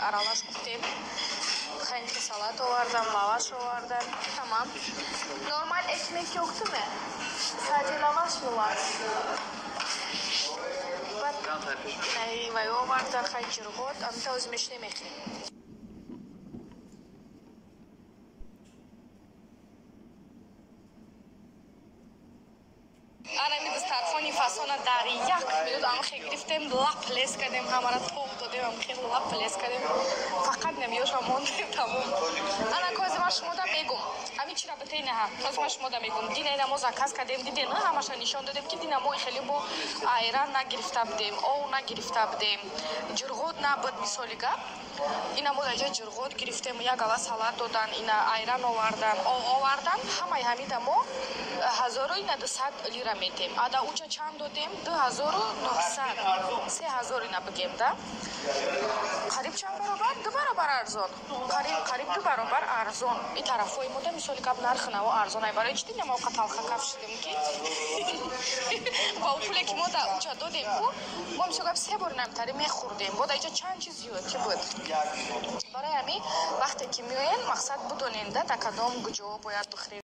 Аралаш гуфтем. Хенки салат овардам, лаваш овардам. Tamam. Normal ekmek yok değil mi? Sadece lavaş mı var? Баъд вай овардан, хай ҷирғот, амта оз мешне мехӯрем. Анами дастархони фасона дар як минут амхе гирифтем, лап лес кардем, ҳамара тов додем, амхе лап лес кардем, фақат намиёша мондем, тамом. Ана кози ман шумода мегум, ами чира битей наҳа, кози ман шумода мегум, дина ина мо заказ кардем, диден, ҳамаша нишон додем, ки дина мо хеле бо айран нагирифта будем, ов нагирифта будем, ҷирғот набуд, мисоли гап. Ина мо дар ҷои ҷирғот гирифтем, як гала салат додан, ина айран овардан, ов овардан, ҳамаи ҳамида мо 1200 лира метем. А да уча чанд додем? 2900, 3000 ина бигем, да? Қариб чанд баробар? Ду баробар арзон. Қариб ду баробар арзон. И тарафҳои мода мисоли гап нархи наво арзон. Ай барои чӣ дина мо талха каф шудем ки? Ва у пуле ки мо да уча додем ку, мо мисоли гап се бор намтари мехӯрдем. Бо да иҷа чанд чиз зиёдтӣ буд. Барои ҳамин вақте ки меоен, мақсад будонен, да, дар кадом ҷо бояд бихӯред.